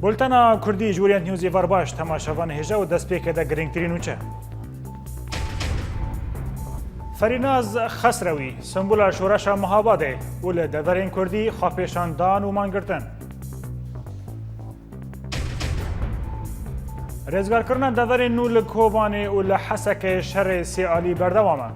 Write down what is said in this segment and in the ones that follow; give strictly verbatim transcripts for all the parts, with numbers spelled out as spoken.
Bultena Kurdî ji Orient News ê var baş temaşevan hêja û destpêkê de girîngtirîn nûçe. Ferînaz Xesrewî, sembola şoreşa Mihabadê û li deverên Kurdî xwepêşandan û mangirtin. Rêzgarkirina deverên nû li Kobanê û li Hesekê şerê sê alî berdewam e.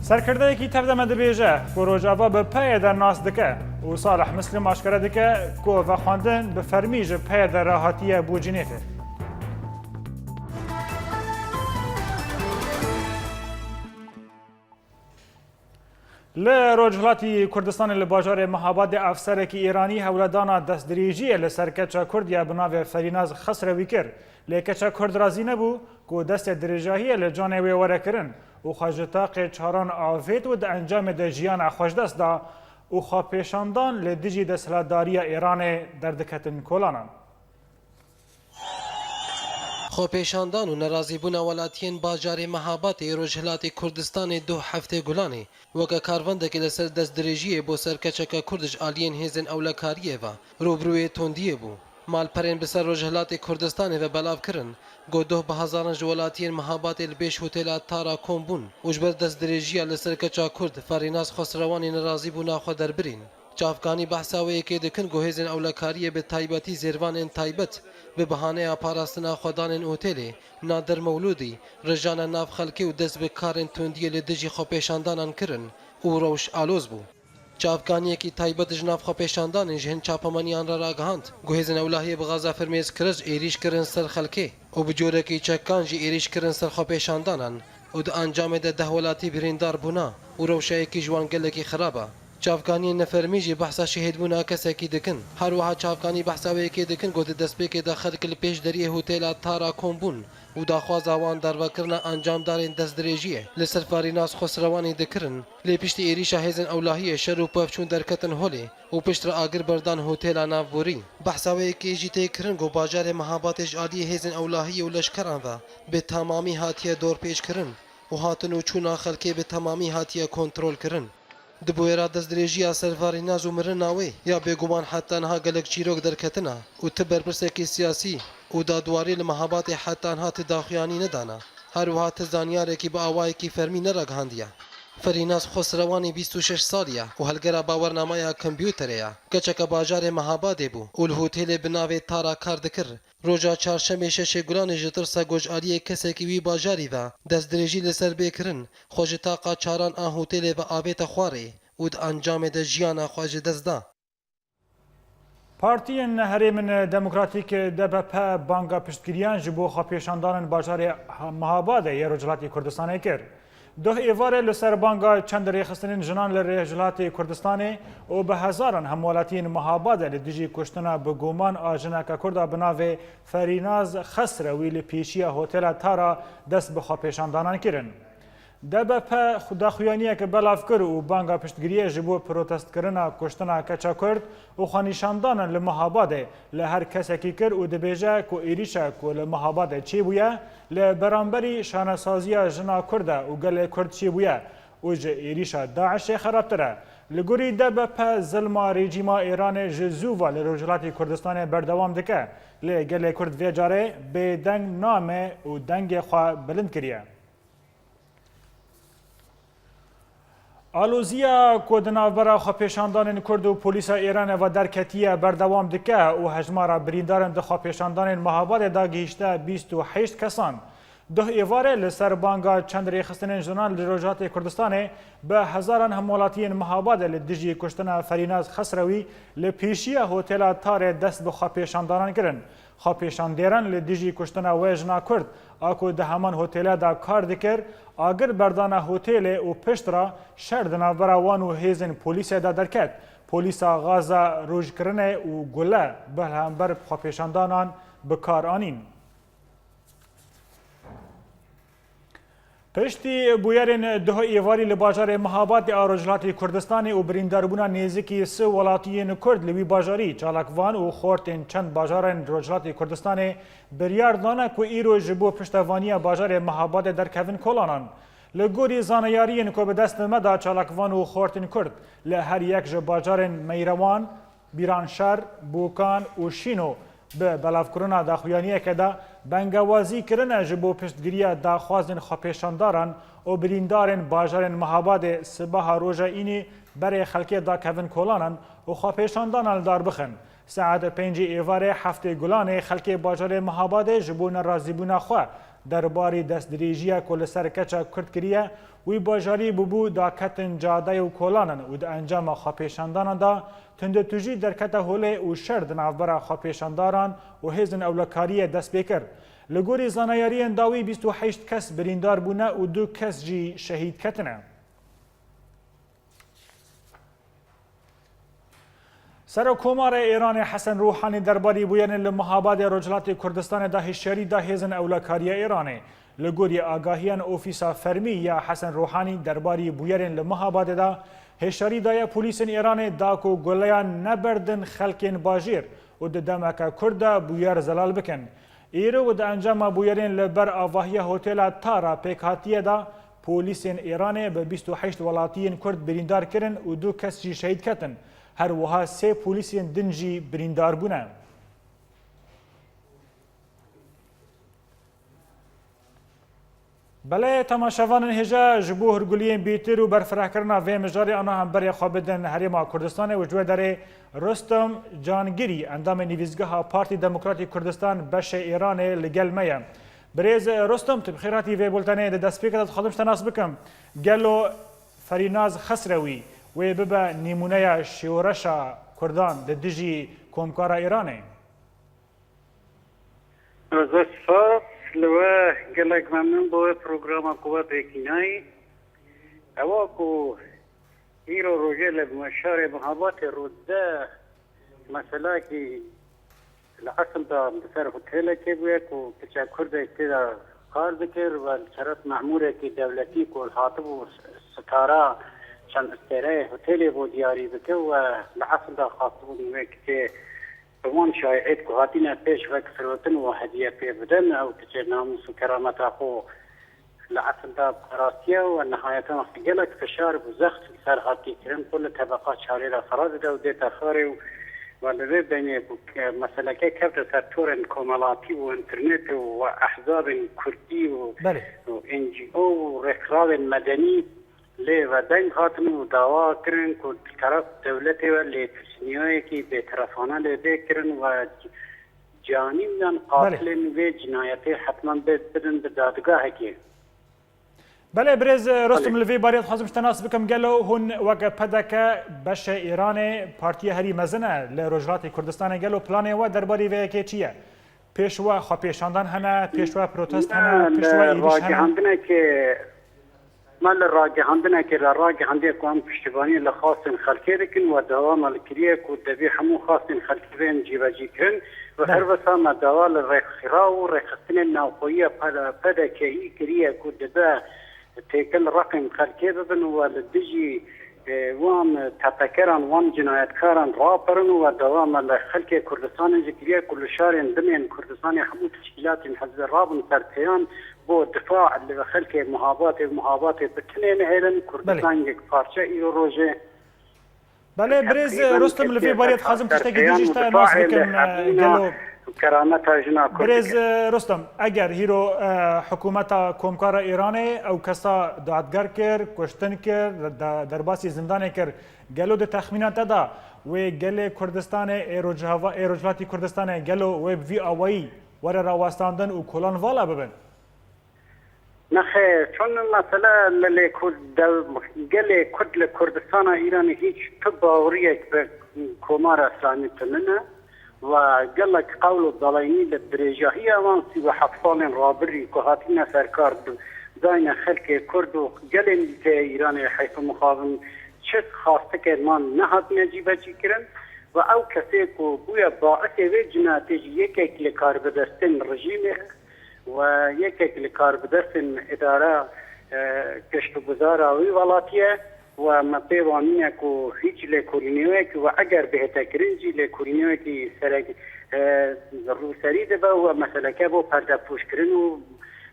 Serkirdeyekî tevde me dibêje ku Rojava bi peyê de nas dike û Salih Muslim aşkere dike ku vexwendin bi fermî ji peyê de re hatiye bo Cinêvê. Li Rojhilatî Kurdistanê li bajarê Mihabadê efserekî Îranî hewledana destdirêjiyê li ser keça Kurd ya bi navê Ferînaz Xesrewî kir. Lê keça Kurd razî nebû ku destê dirêjahiyê li canê wê were kirin û xwe ji taqê çaran avêt û di encamê de jiyana xwe ji dest da û xwepêşandan li dijî desthilatdariya Îranê derdiketin kolanan. Xwepêşandan û nerazîbûna welatiyên bajarê Mehabatê ê Rojhilatê Kurdistanê doh heftê Gulanê weke karvendekê li ser destdirêjiyê bo ser keçeke Kurd ji aliyên hêzên ewlekariyê ve rûbirûyê tundiyê bû. Malperên bi ser Rojhilatê Kurdistanê ve belav kirin, got doh bi hezaran ji welatiyên Mehabatê li pêş hotêla Tara kom bûn û ji ber destdirêjiya li ser keça Kurd Ferînaz Xosrewanî nerazîbûna xwe derbirîn. Çavkanî behsa wê yekê dikin ku hêzên ewlekariyê bi taybetî zêrvanên taybet bi bihaneya parastina xwedanên otêlê Nadir Mewlûdî rijane nav xelkê û dest bi karên tundiyê li dijî xwepêşandanan kirin û rewş aloz bû. Çavkaniyekî taybet ji nav xwepêşandanên ji hin çapemeniyan re ragihand ku hêzên ewlahiyê bi gaza fermêz kirij êrîş kirin ser xelkê û bi corekî çekan jî êrîş kirin ser xwepêşandanan û di encamê de deh welatî birîndar bûna û rewşa yekî ji wan gelekî xirab e. Çavkaniyên nefermî jî behsa şehîdbûna kesekî dikin. Her wiha çavkanî behsa wê yekê dikin ku di destpêkê de xelk li pêş deriyê hotêla Tara kom bûn û daxwaza wan darbekirina encamdarên destdirêjiyê li ser Ferînaz Xosrewanî dikirin, lê piştî êrîşa hêzên ewlahiyê şer û pevçûn derketin holê û piştre agir berdan hotêla navborî. Behsa wê yekê jî tê kirin ku bajarê Mehabatê ji aliyê hêzên ewlahiyê û leşkeran ve bi temamî hatiye dorpêçkirin û hatin û çûna xelkê bi temamî hatiye kontrolkirin. Di bûyera destdirêjiya ser Ferînaz û mirina wê ya bêguman heta niha gelek çîrok derketine û ti berpirsekî siyasî û dadwarî li Mehabatê heta niha ti daxuyanî nedane. Her wiha ti zanyarekî bi awayekî fermî neragihandiye. Ferînaz Xosrewanî bîst û şeş salî ye û helgera bawernameya kompûterê ye. Keçeke bajarê Mehabadê bû û li hotêlê bi navê Tara kar dikir. Roja çarşemê şeşê Gulanê ji tirsa ku ji aliyê kesekî wî bajarî ve destdirêjî li ser bê kirin, xwe ji taqa çaran a hotêlê ve avête xwarê û di encamê de jiyana xwe ji dest da. Partiyên Herêmin Demokratîk, D B P, banga piştgiriyan ji bo xwepêşandanên bajarê Mehabadê yê Rojhilatê Kurdistanê kir. Doh êvarê li ser banga çend rêxistinên jinan li Rojhilatê Kurdistanê û bi hezaran hemwelatiyên Mehabadê li dijî kuştina bi guman a jineke Kurda bi navê Ferînaz Xesrewî li pêşiya hotela Tara dest bi xwepêşandanan kirin. D B P daxuyaniyek belav kir û banga piştgiriyê ji bo protestkirina kuştina keça Kurd û xwenîşandanan li Mehabadê li her kesekî kir û dibêje ku êrîşa ku li Mehabadê çêbûye li beramberî şanesaziya jina Kurd e û gelê Kurd çêbûye û ji êrîşa DAIŞê xerabtir e. Li gorî D B P zilma rejîma Îranê ji zû ve li Rojhilatê Kurdistanê berdewam dike, lê gelê Kurd vê carê bêdeng name û dengê xwe bilind kiriye. Aloziya ku di navbera xwepêşandanên Kurd û polîsa Îranê ve derketiye berdewam dike û hejmara birîndaran di xwepêşandanên Mehabadê de gihîşte bîst û heşt kesan. Duh êvarê li ser banga çend rêxistinên jinan li Rojhatê Kurdistanê bi hezaran hemwelatiyên Mehabadê li dijî kuştina Ferînaz Xesrewî li pêşiya hotela Tarê dest bi xwepêşandanan kirin. Xwepêşandêran li dijî kuştina wê jina Kurd a ku di heman hotêle de kar dikir, agir berdana hotêlê û piştre şer di navbera wan û hêzên polîsê de derket. Polîsa gaza rûjkirinê û gule bi hember xwepêşandanan bi kar anîn. Piştî bûyerên duh êvarî li bajarê Mehabadê a Rojhilatê Kurdistanê û birîndarbûna nêzîkî sê welatiyên Kurd li wî bajarî, çalakvan û xortên çend bajarên Rojhilatê Kurdistanê biryar dane ku îro ji bo piştevaniya bajarê Mehabadê derkevin kolanan. Li gorî zaneyariyên ku bi dest me de, çalakvan û xortên Kurd li her yek ji bajarên Meyrewan, Bîranşer, Bokan û Şîno bi belavkirina daxuyaniyeke de bengewazî kirine ji bo piştgiriya daxwazên xwepêşandaran û birîndarên bajarên Mehabadê sibeha roja înî berê xelkê dakevin kolanan û xwepêşandana li dar bixin. Saet pêncî êvarê heftê Gulanê xelkê bajarê Mehabadê ji bo nerazîbûna xwe derbarî destdirêjiya ku li ser keça Kurd kiriye, wî bajarî bûbû daketin cadeyê û kolanan û di encama xwepêşandana de tundetûjî derkete holê û şer di navbera xwepêşandaran û hêzên ewlekariyê dest pê kir. Li gorî zanayariyên dawî bîst û heşt kes birîndar bûne û du kes jî şehîd ketine. Serokkomara Îranê Hesen Ruhanî derbarî bûyerên li Mehabadê Rojhilatê Kurdistanê de hişyarî da hêzên ewlekariya Îranê. Li gorî agahiyan Ofîsa Fermî ya Hesen Ruhanî derbarî bûyerên li Mehabadê de hişyarî daye polîsên Îranê da ku guleyan neberdin xelkên bajêr û di demeke kurt de bûyer zelal bikin. Îro û di encama bûyerên li ber avahiya hotela Tara pêkhatiye de polîsên Îranê bi bîst û heşt welatiyên Kurd birîndar kirin û du kes jî şehîd ketin. Her wiha sê polîsên din jî birîndar bûne. Belê, temaşevanên hêja, ji bo hûrguliyên bîtir û berfirehkirina vê mijarê ana hemberê xwe bidin Herêma Kurdistanê û ji wê derê Rustem Cangirî, endamê Nivîsgeha Partî Demokratî Kurdistan beşê Îranê li gel me ye. Birêz Rustem, tu bi xêr hatî vê bultenê. Di destpêkê de dixwazim ji te nas bikim. Gelo Ferînaz Xesrewî wê bibe nîmûneya şêwereşa Kurdan di dijî komkara Îranê? Zor spas li we, gelek memnûn bi wê programa ku we pêkî nayî. Ewa ku îro rojê li şarê Mehabadê rû dide, meselekî li esil de li ser hotelekê bûye ku piçek Kurdek tê de kar dikir ve li şeref memûrekî dewletî ku hatibû sitara çend istêreyê hotelê bo diyarî bike ve li esil de xwestibûn wê kitê bi wan şayît ku hatine pêş wek firotin û hediye pê bidin, ew diçe namûs û kerameta xwe li esil de parastiye û nihayeten wextî gelek fişar û zext li ser hatî kirin ku li tebeqa çarê de xera dide û dête xarê û we li vê beynê ku ke-, meseleke kevte ser torên komelatî û înternetê û we ehzabên kurdî û, Belê. û N G O û rêkxrawên medenî lê ve deng hatin û dawa kirin ku li teref dewletê ve lêpirsîniyayekî bêterefane lê bê kirin ve canî yan Belê. qatilên vê cinayetê hetman bê bidin bi dadgahekê. Belê, birêz Rustem, Belê. li vê barê dixwazim ji te nas bikim. Gelo hûn weke P D K beşê Îranê partiya herî mezin e li Rojhilatê Kurdistanê, gelo planê we derbarî vê yekê çi ye? Pêş we xwepêşandan hene, pêş we protest hene, Na, pêş we li êrîş hene? ragihandinekê, me li ragihandinekê de ragihandiye ku em piştivaniyê li xwastên xelkê dikin, we dawa me li kiriye ku devî hemû xwastên xelkê bên cîbecî kirin. Ve Belê. her wisa me dawa li rêkxiraw û rêxistinên navxweyî ya P D K yî kiriye ku dibe têkil reqên xelkê bibin û we li dijî, e, wan tepekeran, wan cinayetkaran rapirin û we dawa me li xelkê Kurdistanê jî kiriye ku li şarên din ên Kurdistanê hemû teşkîlatên hizbê rabin ser pêyan bo difa li xelkê Muhabatê û Muhabatê bi tinê nehêlin. Belê. Kurdistan yek parçe îro rojê. Belê, birêz Teqrîben Rustem, li vê barê dixwazim tiştekî din jî ji te nas bikim, e, gelo. Kerameta jina Kurd Birêz, dike. e, Rustem, eger hîro, e, hikûmeta komkara Îranê ew kesa dadger kir, kuştin kir, de-, derbasî zindanê kir, gelo di texmîna te de wê gelê Kurdistanê, ê Rojava-, ê Rojhilatî Kurdistanê gelo wê bi vî awayî were rawestandin û kolan vala bibin? Nexêr, çun mesele li lê Kurd-, dew-, gelê Kurd li Kurdistana Îranê hîç tu baweriyek bi Komara Îslamî tune ne. Ve gelek qewl û daleynî li dirêjahiya wan sî û heft salên rabirî ku hatine ser kar, dayne xelkê Kurd û gelên dîteyê Îranê heyf û mixabin çi xastikên wan nehatine cîbecî kirin. Ve ew kesê ku bûye baisê vê cinayetê jî yekek li karbidestên rejîmê û yekek li karbidestên îdara, e, geştûguzara wî welatî ye û me pê wanîne ku hîç lêkolîniyekî û eger bihête kirin jî lêkolîniyekî serek, e, rûserî dibe û meseleke bo perdepûşkirin û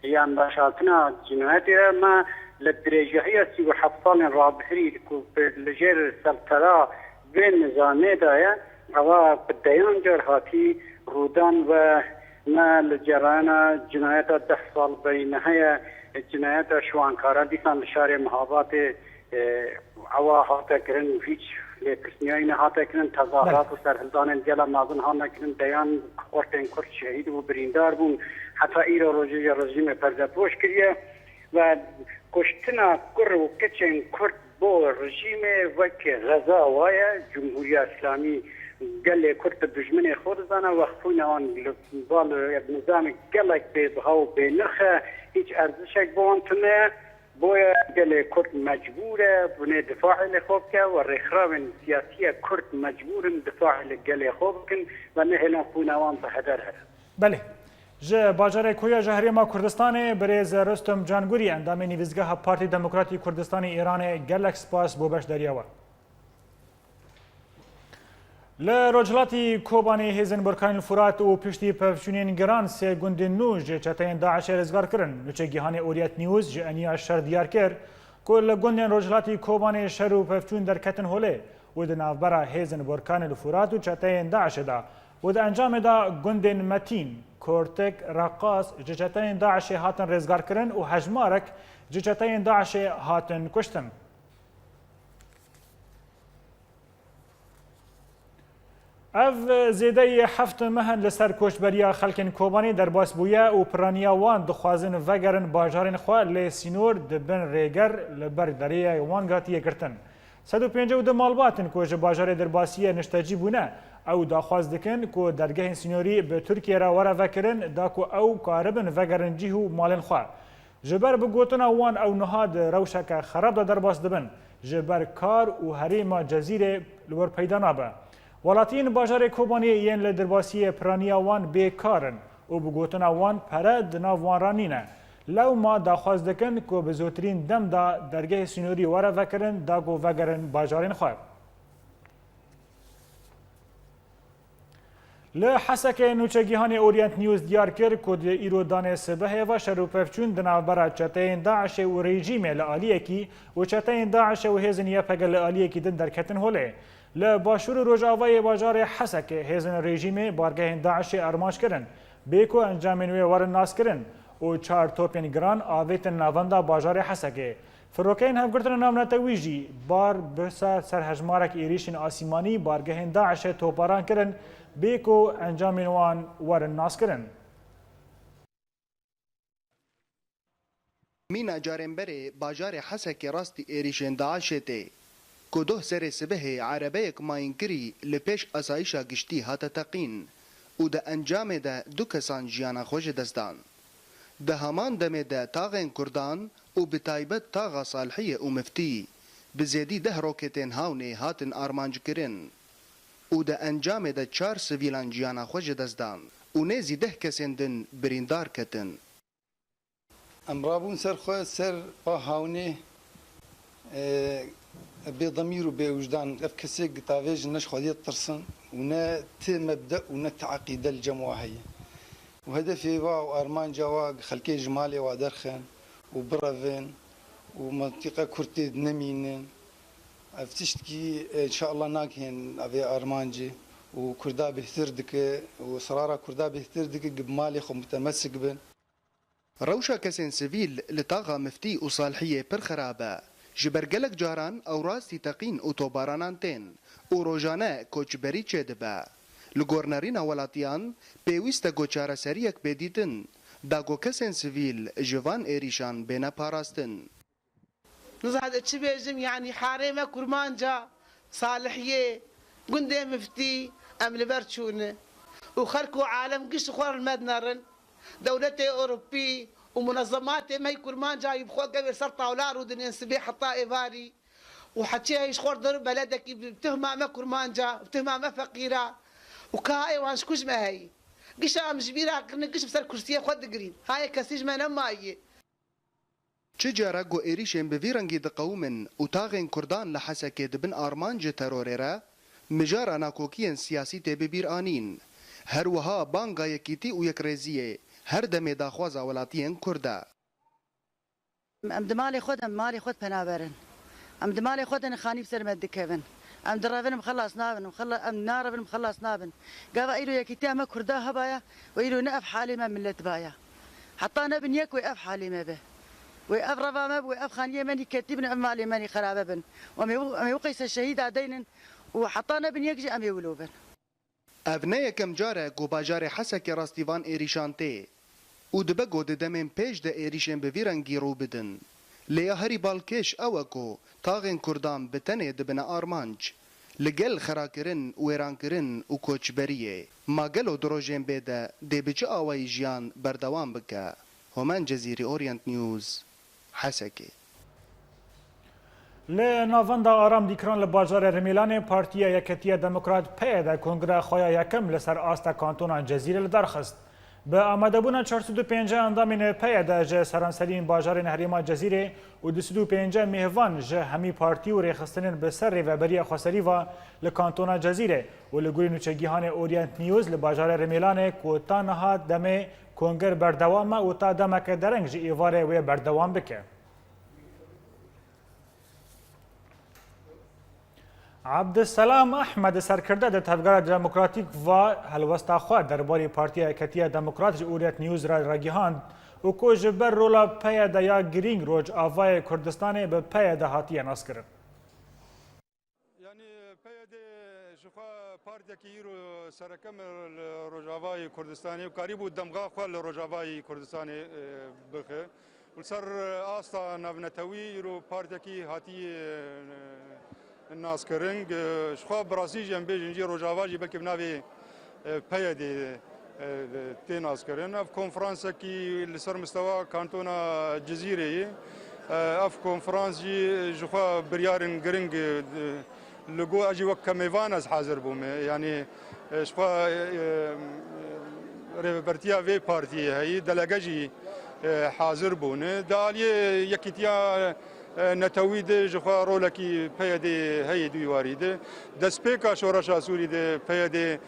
yan daşaltina cinayetê ye. Me li dirêjahiya sî û heft salên rabihirî ku li jêr seltera vê nizamê de ye, Ewa bi deyan car hatî rûdan ve ne li cerayana cinayeta deh sal berî niha ye, cinayeta şiwankara dîsan li şarê Mihabatê, e, ewa hate kirin, hîç lêpirsniyayî nehate kirin, tezahirat û serhildanên gela mezin hane kirin, deyan xortên Kurd şehîd û birîndar bûn, heta îro rojê jî rejîmê perdepoş kiriye ve kuştina kur û keçên Kurd bo rejîmê wek xeza wa ye. Cumhuriya Îslamî gelê Kurd bi dijminê xwe dizane, wexfûna wan li bal nizamê gelek bêbiha û bênirx e, hîç erzişek bo wan tune ye. Boye gelê Kurd mecbûr e binê difahê li xwe bike û rêxrawên siyasî ye Kurd mecbûr in difahê li gelê xwe bikin ve nehêlin xwîna wan bi heder here. Belê. Ji bajarê Koya ji Herêma Kurdistanê birêz Rostom Cangurî, endamê Nivîzgeha Partî Demokratî Kurdistanê Îranê, gelek spas bo beşdariya we. Li rojhilatî Kobanê hêzên Borkanî Furat û piştî pevçûnên giran sê gundên nû ji çeteyên DAIŞê rizgar kirin. Nûçegîhanê Orient News ji eniya şer diyar kir ku li gundên rojhilatî Kobanê şer û pevçûn derketin holê û di navbera hêzên Borkanê li Furat û çeteyên DAIŞê de û di encamê de gundên Metîn, Kortik, Reqas ji çeteyên DAIŞê hatin rêzgarkirin û hejmarek ji çeteyên DAIŞê hatin kuştin. Ev zêdeyî heft meh in li ser koçberiya xelkên Kobanê derbas bûye û piraniya wan dixwazin vegerin bajarên xwe, lê sînor di bin rêger li ber deriyê wan girtiye girtin. Sed û pêncî û du malbat in ku ji bajarê derbasiyê niştecî bûne. Ew daxwaz dikin ku dergehên sînorî bi Tirkiyê re were vekirin, da ku ew karibin vegerin cih û malên xwe. Ji ber bi gotina wan ew niha di rewşeke xerab de derbas dibin, ji ber kar û herêma Cezîrê li wir peyda nabe. Welatiyên bajarê Kobaniyê yên li derbasiyê piraniya wan bê kar in û bi gotina wan pere di nav wan re nîne. Lewma daxwaz dikin ku bi zûtirîn dem de dergehê sînorî were vekirin da ku vegerin bajarên xwe. Li Hesekê nûçegîhanê Orient News diyar kir ku di îro danê sibehê ve şer û pevçûn di navbera çeteyên DAIŞê û rejîmê li aliyekî û çeteyên DAIŞê û hêzên YPG li aliyekî din derketin holê. Li başûr û rojavayê bajarê Hesekê hêzên rejîmê bargehên DAIŞê armanc kirin, bê ku encamên wê werin naskirin û çar topên giran avêtin navenda bajarê Hesekê. Firokeyên Hevgirtina Navnetewî jî bar bi ser, ser hejmarek êrîşên asîmanî bargehên DAIŞê topbaran kirin, bê ku encamên wan werin naskirin. Mîna carên berê bajarê Hesekê rastî êrîşên DAIŞê tê, ku doh serê sibehê erebeyek mayînkirî li pêş asayîşa giştî hate teqîn û di encamê de du kesan jiyana xwe ji dest dan. Di heman demê de taxên Kurdan û bi taybet taxa Salihiyê û Miftî bi zêdî deh roketên Hawnê hatin armanc kirin û di encamê de çar sivîlan jiyana xwe ji dest dan û nêzî deh kesên din birîndar ketin. Em rabûn ser xwe, ser pa Hawnê, e, bêdemîr û bêwijdan. Ev kesê gitavêjin ne ji Xwediyê ditirsin û ne ti mebde û ne ti eqîde li cem wa heye. Û hedefê wa û armanca wa xelkê ji malê wa derxin û birevin û mintîqe Kurd tê de nemînin. Ev tiştkî, e, înşeallah nagihên evê armancê û Kurda bêhtir dike û sirara Kurda bêhtir dike, bi malê xwe mutemesik bin. Rewşa kesên sivîl li taxa Miftî û Salihiyê pir xerab e. Ji ber gelek caran ew rastî teqîn û topbaranan tên û rojane koçberî çêdibe. Li gor nerîna welatiyan, pêwîst e ku çareseriyek bê dîtin, da ku kesên sivîl ji van êrîşan bêne parastin. Nizanim ez çi bêjim, yanî harê me Kurmanca, Salihiyê, gundê Miftî, em li ber çûne. Û xelk û alem gişt xwe li me dinerin. Dewletê Ewropî û munezematê me yî Kurmanca yî bi xwe gevê ser tawla rûdinên sibê heta êvarî. Û heçî heyî ji xwe dir beledekî bi tuhma me Kurmanca, bi tuhma me feqîra. Û ka hayê wan ji ku ji me heyî. Gişa em ji bîra kirine, giş bi ser kursiyê xwe digirîn. Hayê kesî ji me nemayiye. Çi cara ku êrîşên bi vî rengî diqewimin û taxên Kurdan li Hesekê dibin armanc ji terorê re, mijara nakokiyên siyasî tê bi bîr anîn. Her wiha banga yekîtî û yekrêziyê her demê daxwaza welatiyên Kurd e. Em di malê xwe de, em malê xwe de penaberin. Em di malê xwe de nixanî bi ser me dikevin. Em direvin, em xelas nabin, em xela-, em narevin, em xelas nabin. Gava îro yekîtiya me Kurda hebaya û îro ne ev halê me millet baya. Heta nebin yek wê ev halê me be. Wê ev reva me bi, wê ev xaniyê me nî ketî bin, ev malê me nî xerabe bin. Û em ê wi-, em ê wi qeyse şehîda deynin û heta nebin yek jî em ê wilo bin. Ev ne yekem car e ku bajarê Hesekê rastî van êrîşan tê û dibe ku di demên pêş de êrîşên bi vî rengî rû bidin. Lê ya herî balkêş ew e ku taxên Kurdan bi tenê dibine armanc. Li gel xerakirin, wêrankirin û koçberiyê, ma gelo di rojên bê de dê bi çi awayî jiyan berdewam bike? Homen Cezîrî, Orient News, Hesekê. Li navenda Aram Dîkran li bajarê Rimêlanê Partiya Yeketiya Demokrat, P Y D, kongreya xwe ya yekem li ser asta kantona Cezîrê li dar xist. Bi amadebûna çar sed û pêncî endamên P Y D ji seranseriyên bajarên herêma Cezîrê û du sed û pêncî mêvan ji hemî partî û rêxistinên bi ser rêveberiya xweserî ve li kantona Cezîrê û li gorî nûçegihanê Orient News li bajarê Rimêlanê ku ta niha demê konger berdewam e û ta demeke dereng ji êvarê wê berdewam bike. Abdulselam Ahmed, serkirde di Tevgera Demokratîk ve helwesta xwe derbarê Partiya Yeketiya Demokrat ji Orient News re ragihand û ku ji ber rola P Y D ya girîng Rojavayê Kurdistanê bi P Y D hatiye naskirin. Yanî P Y D ji xwe partiyekî îro sereke me li Rojavayê Kurdistanê û karîbû demxa xwe li Rojavayê Kurdistanê, e, bixe. Li ser asta navnetewî îro partiyekî hatiye, e, naskirin. Ji xwe bi rastî jî em bêjin jî Rojava jî belkî bi navê, e, P Y D, e, tê naskirin. Ev konferansekî li ser mistewa kantona Cizîrê ye. E, ev konferans jî ji xwe biryarên giring, e, li go, ez jî wek kemêvan ez hazir bûme. Yanî, e, ji xwe, e, e, rêvebertiya vê partiyê heyî, delege jî, e, hazir bûne. Di aliyê yekîtiya, e, netewî de ji xwe rolekî P Y D heye di wî warî de. Destpêka şoreşa Sûrî de P Y D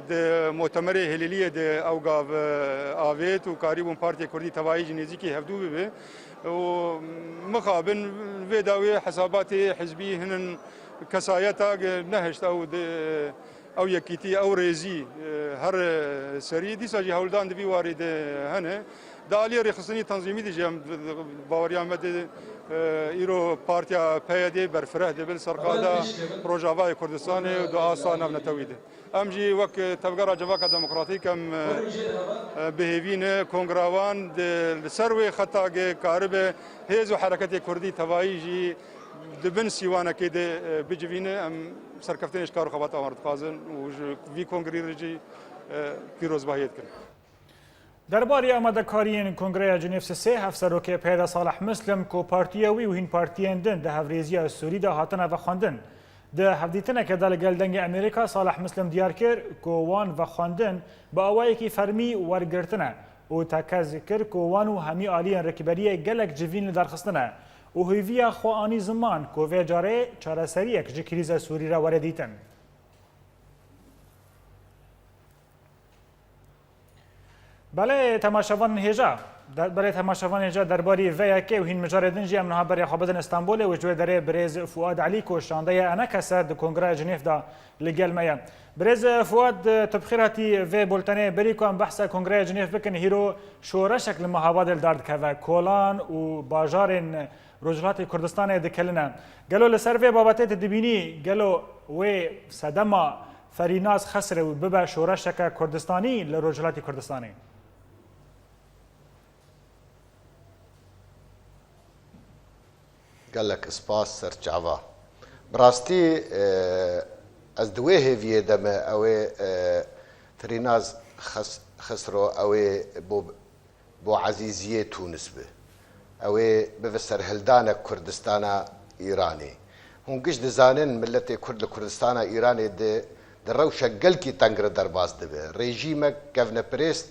di Mutemerê Hêlîliyê de ew gav, e, avêt û karîbûn Partiyê Kurdî tevayî jî nêzîkî hevdû bibe. Û mixabin vê dawê hesabatê hizbî hinin kesayeta nehişt ew di, ew yekîtî, ew rêzî, e, her serî. Dîsa jî hewldan di vî warî de hene. Di aliyê rêxistinî tenzîmî de jî em baweriya me de, e, îro partiya P Y D berfireh dibe li ser qada Rojavayê Kurdistanê û di asta navnetewî de. Em jî wek Tevgera Civaka Demokratîk em, e, e, bi hêvî ne kongra wan di, li ser wê xeta ge karibe hêz û hereketê kurdî tevayî jî di bin sîwanekê de, e, bicivîne. Em serkeftinê ji kar û xebata wan re dixwazin û ji vî kongrî re jî, e, pîrozbahiyê dikin. Derbarê amadekariyên Kongreya Cinêv sisê, Hevserokê P Y D Salih Muslim ku partiya wî û hîn partiyên din di hevrêziya Sûrî de hatine vexwendin, di hevdîtineke de li gel Dengê Amerîka Salih Muslim diyar kir ku wan vexwendin bi awayekî fermî wergirtine û tekez kir ku wan û hemî aliyên rêkberiyê gelek civîn li dar xistine û hêviya xwe anî ziman ku vê carê çareseriyek ji krîza Sûrî re were dîtin. Belê temaşevanên hêja, de-, belê temaşevanên hêja derbarî vê yekê û hîn mijarê din jî em niha berê xwe bidin Stenbolê û ji wê derê birêz Fuad Elî ku şandeya ENKS di Kongreya Cinêv de li gel me ye. Birêz Fuad, tu bi xêr hatî vê bultenê. Berî ku em behsa Kongreya Cinêv bikin, hîro şoreşek li Mehabadê li dar dikeve. Kolan û bajarên Rojhilatê Kurdistanê dikeline. Gelo li ser vê babetê tu dibînî, gelo wê sedema Ferînaz Xesrew bibe şoreşeke Kurdistanî li Rojhilatê Kurdistanê? Gelek spas serçava. Bi rastî, e, ez di wê hêviyê de me, ew ê, e, Ferînaz Xes-, Xesro, ew ê bo bo ezîziyê Tûnis bi. Ew ê bibe serhildanek Kurdistana Îranê. Hûn giş dizanin, miletê Kurd li Kurdistana Îranê di, di rewşek gelkî teng re derbas dibe. Rejîmek kevneperêst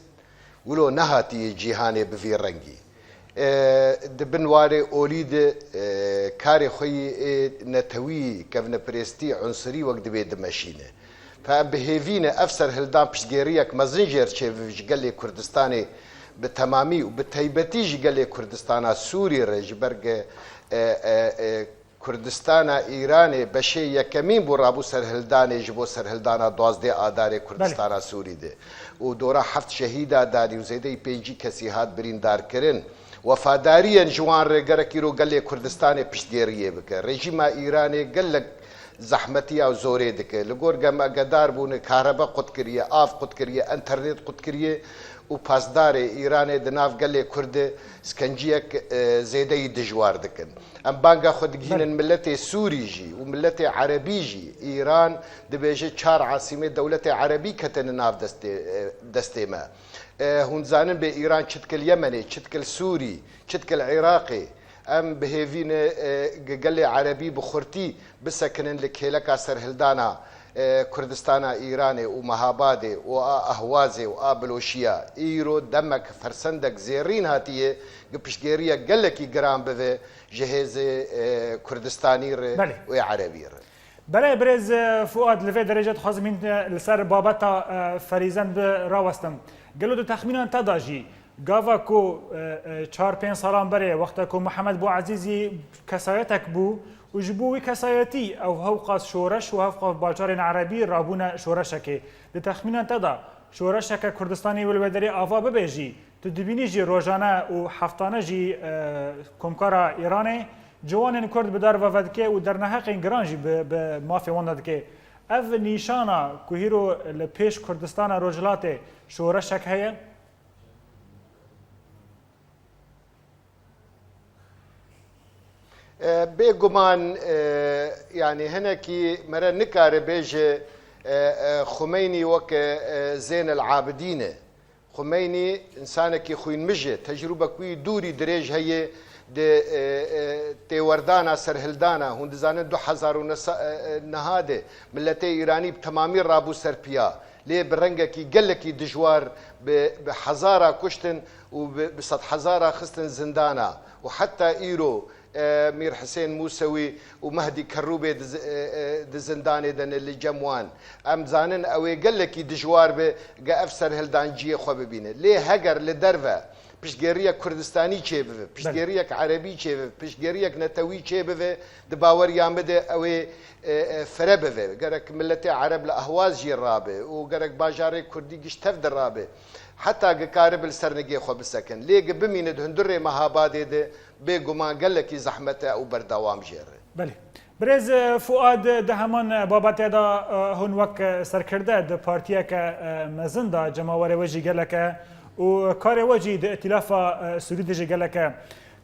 wilo nehatiye cîhanê bi vî rengî. E, di bin warê olî de, e, karê xwe yî ê netewî, kevneperêstî, unsirî wek dibê dimeşîne. Fe em bi hêvî ne ev serhildan piştgêriyek mezin jê re çêbibe ji gelê Kurdistanê bi temamî û bi taybetî ji gelê Kurdistana Sûrî re, ji ber ge, e, e, e, Kurdistana Îranê beşê yekemîn bû rabû serhildanê ji bo serhildana duwazdeh Adarê Kurdistana Sûrî de û dora heft şehîda danî û zêdeyî pêncî kesî hat birîndarkirin. Wefadariyên ji wan re gerek îro gelê Kurdistanê piştgêriyê bike. Rejîma Îranê gelek zehmetiya û zorê dike. Li gor gemegedar bûne, kahrebe qut kiriye, av qut kiriye, enternet qut kiriye û pasdarê Îranê di nav gelê Kurd de skenciyek, e, zêdeyî dijwar dikin. Em banga xwe digihînin Belê. Miletê Sûrî jî û miletê Erebî jî. Îran dibêje çar asîmê dewletê Erebî ketine nav destê, e, destê me. E, hûn zanin bê Îran çitkil Yemenê, çitkil Sûrî, çitkil Iraqê. Em bi hêvî ne, e, ge-, gelê Erebî bi xurtî bisekinin li kêleka serhildana, e, Kurdistana Îranê û Mehabadê û a Ehwazê û a Biloşiya. Îro demek fersendek zêrîn hatiye, gi piştgêriyek gelekî giran bive ji hêzê, e, Kurdistanî re Belê. û ê Erebî re. Belê, birêz, e, Fuad, li vê derê jî dixwazim hîn, e, li ser babeta, e, Ferîzen bi rawestim. Gelo di texmînan te de jî, gava ku, e, e, çar pênc salan berê, wexta ku Mihemed Bûezîzî kesayetek bû û ji bo wî kesayetî ew hewqas şoreş û hewqas bajarên erebî rabûne şoreşekê. Di texmînan te de şoreşeke Kurdistanî wê li wê derê ava bibe jî, tu dibînî jî rojane û heftane jî, e, Komkara Îranê ciwanên Kurd bi derve vedike û derneheqên giran jî bi, bi mafê wan de dike. Ev nîşana ku hîro li pêş Kurdistana Rojhilatê şoreşek heye? E, bêguman, e, yanî hinekî mere nikare bêje, e, e, Xumeynî weke, e, Zênel Abidîn e. Xumeynî însanekî xwînmij e, tecrûbek wî dûrî dirêj heye di, e, e, têwerdana serhildana. Hûn dizanin du hezar û neh e, e, neha de miletê Îranî bi temamî rabû ser piya. Lê bi rengekî gelekî dijwar bi, bi hezara kuştin û bi, bi sedhezara xistin zindana û heta îro, e, Mîr Hisên Mûsewî û Mehdî Kerrûbê di zi-, e, e, di zindanê de ne li cem wan. Em zanin ew ê gelekî dijwar be ge ev serhildan cihê xwe bibîne. Lê heger li derve piştgêriyek Kurdistanî çêbibe, piştgêriyek Erebî çêbibe, piştgêriyek netewî çêbibe, di baweriya min de ew ê, e, e, fire bibe. Gerek miletê Ereb li Ehwaz jî rabe û gerek bajarê Kurdî giş tev de rabe. Heta ge karibe li ser nigê xwe bisekin. Lê ge bimîne di hundurê Mehabadê de, bêguman gelekî zehmet e û berdewam jê re. Belê. Birêz, e, Fuad, di heman, e, babetê de, e, hûn wek, e, serkirde di partiyeke, e, mezin de cemawerê we jî gelek e û karê we jî di îtîlafa, e, Sûrî de jî gelek e.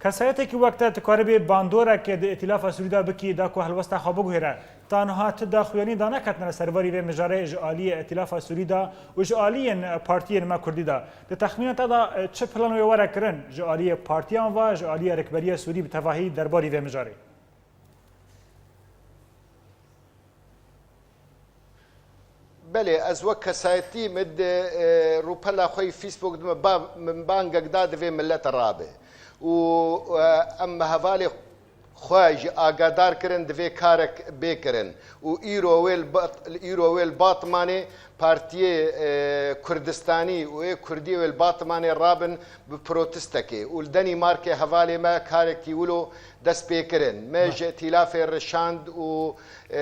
Kesayetekî wek te, tu karibî bandorek di îtîlafa Sûrî de bikî da ku helwesta xwe biguhêre. Ta niha tu daxuyanî daneketine li serbarî vê mijarê ji aliyê îtîlafa Sûrî de û ji aliyên partiyên me Kurdî de. Di texmîna te de, e, çi plan wê were kirin ji aliyê partiyan ve, ji aliyê rikberiya Sûrî bi tevahî derbarî vê mijarê? Belê, ez wek kesayetî min di, e, rûpela xwe yê Facebook de min ba-, min bangek da divê millet rabe. Û, e, em hevalê xwe jî agadar kirin, divê karek bê kirin. Û îro wê li Bat-, îro wê li Batmanê partiyê, e, Kurdistanî û ê Kurdî wê li Batmanê rabin bi protestekê. Û li Denîmarkê hevalê me karekî wilo dest pê kirin. Me Belê. ji îtîlafê re şand û, e,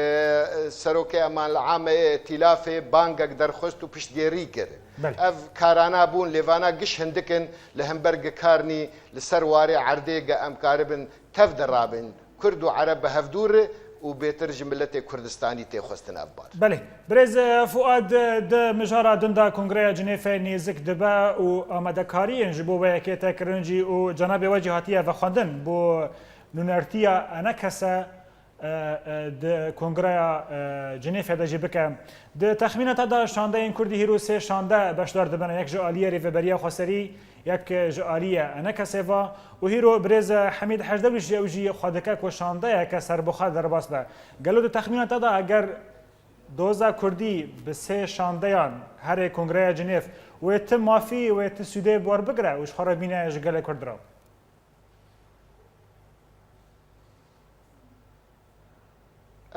serokê eman li ame yê îtîlafê bangek derxwest û piştgêrî kir. Belê. Ev karana bûn, lê vana giş hindik in li hember gi kar nî li ser warê erdê ge em karibin tev de rabin. Kurd û Ereb bi hevdû re û bêtir ji miletê Kurdistanî tê xwestin ev bar. Belê. Birêz, e, Fuad, e, di mijara din de Kongreya Cinêfê nêzik dibe û amadekariyên ji bo wê yekê tê kirin jî û cenabê we jî hatiye vexwendin bo nûnertiya enekese, e, e, di Kongreya, e, Cinêfê de jî bike. Di texmîna te de şandeyên Kurdî hîro sê şande beşdar dibin, yek ji aliyê Rêveberiya Xweserî, yek ji aliyê enekesê ve û hîro birêz Hemîd Hejdewîş jî ew jî xwe dike ku şandeyeke serbixwe derbas be. Gelo di texmîna te de eger doza Kurdî bi sê şandeyan herê Kongreya Cinêv wê ti mafî, wê ti sûdê bi wer bigire û ji xwe re bîne ji gelê Kurd re?